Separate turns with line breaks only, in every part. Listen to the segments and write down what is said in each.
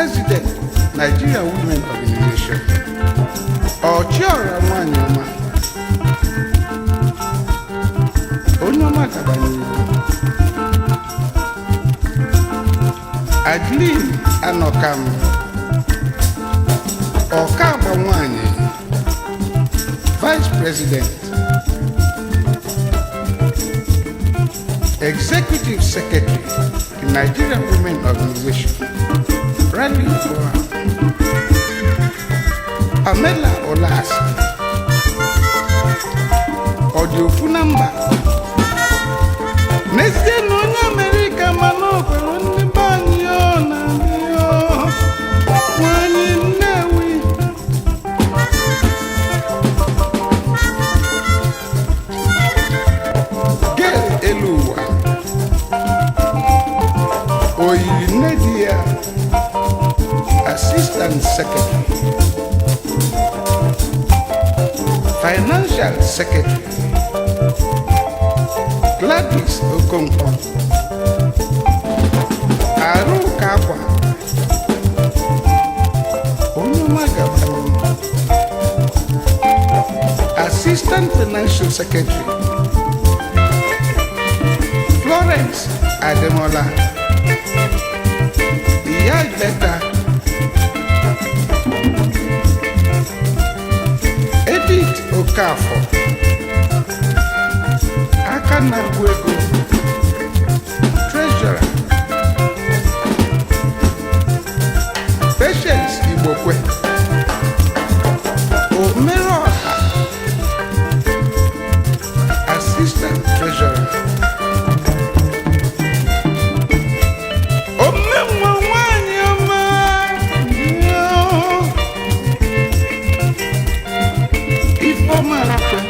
President, Nigeria Women Organization. Ọchịọra nwanyị ọma, onye ọma gaba n'ihu. Adeline Anọkam, ọkagba nwanyị, Vice President, Executive Secretary, the Nigerian Women Organization, Rally for Pamela Olas, ọ dị ofu na mba. N'ezie na onye Amerịka, mana o kwere ndị be anyị ọ na-adị ọ nwanyị Nnewi. Gail elu ụwa oyiri nne di ya, Assistant Secretary, Financial Secretary. Gladys Okonkwo, Arụka akwa, onye ọma gabara. Assistant Financial Secretary. Florence Ademola, Ìyá Ìbẹ́ta. Edith Okafor, aka na-agụ ego, Treasurer. Patience Igbokwe, Omereọha, Assistant Treasurer. Omenwa nwanyị ọma. Ifeọma Akwe,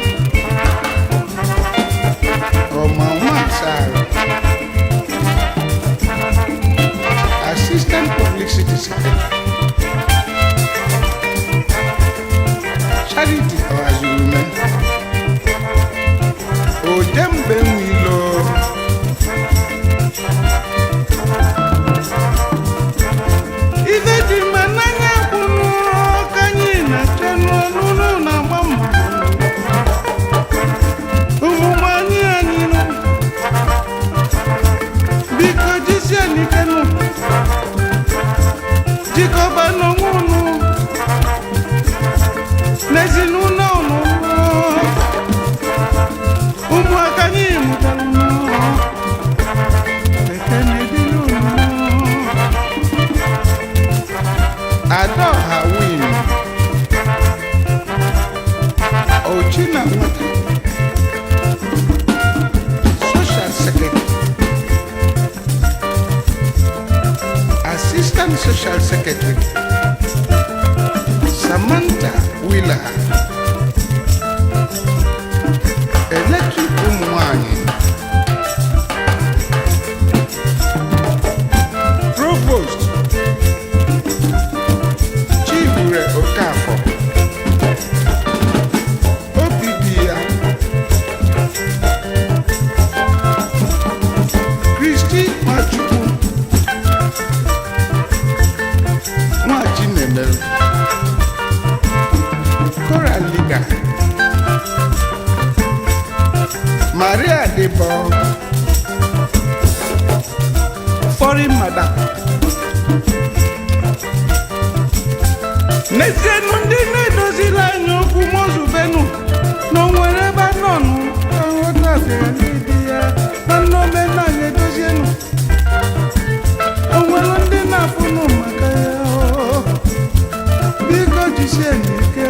ọma Nwansara, Assistant Publicity Secretary. Charity Ọhazurume, Ojembe Nwilo. Ife dị mma n'anya kwunu ka anyị na-achọ n'ọnụnụ na-agba mbọ ụmụ anyị anyị nụ. Biko jisie n'ike nụ, jikọba n'onwe unu n'ezinụlọ unu, ụmụaka anyị mụtara nụ. Ekene dịrị unu. Adaọha Win Ochina Nwata, Social Secretary, Assistant Social Secretary. Samantha Wheeler, Electric ụmụ nwanyị. Provost Chibure Okafor, OPD ya. Kristi Nwachukwu, Nwachinemere, Choral Leader. Maria Debo, Foreign Madam. N'ezienụ, ndị na-edozila anyị okwu mozubenu na o nwere ebe a nọ nụ aghọtabịa ndị dị ya na omenala edozienụ. O nwere ndị na-afụnụ maka ya o. Biko jisie n'ike.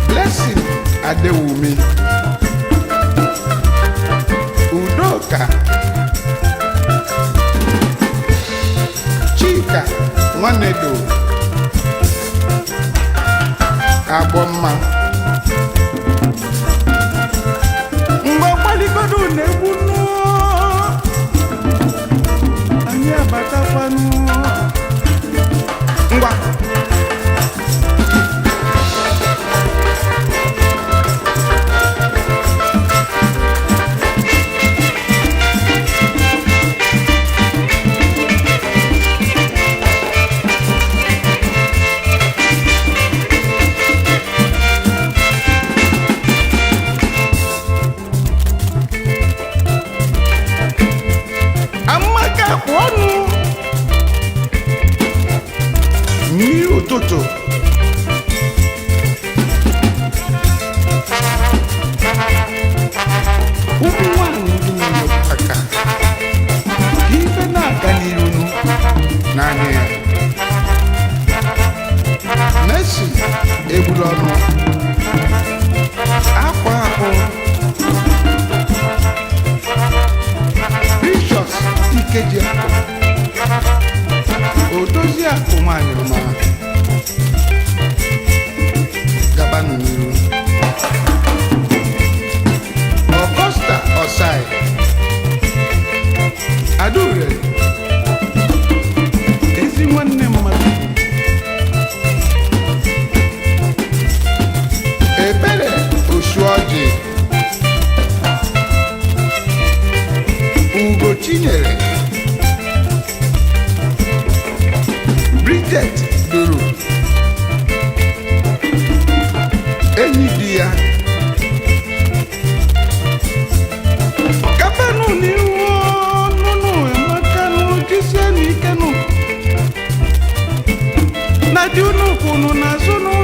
Blessing Adewumi, Udoka Chika Nwanedo, Agbọmma. Mgbe ọgbaligodo na-egbu nụ, anyị abatakwanụ. Ngwa. Ụtụtụ ụmụ nwanyị ndị na-enyere aka ka ife na-aga n'iru n'anya ya. Messi egbula ọnụ akwa akpụ. Precious Ikeji Akụ, odozi akụ nwanyị ọma, gabanụ n'iru. Augusta Osai Adaure, ezi nwanne mmadụ. Ebere Osuọjị, Ugo Chinyere, Bridget Duru, enyi di ya. Gabanụ n'ihu nụnụ emekanụ, jisienụ ikenụ na di unu kwunu n'azụnụ.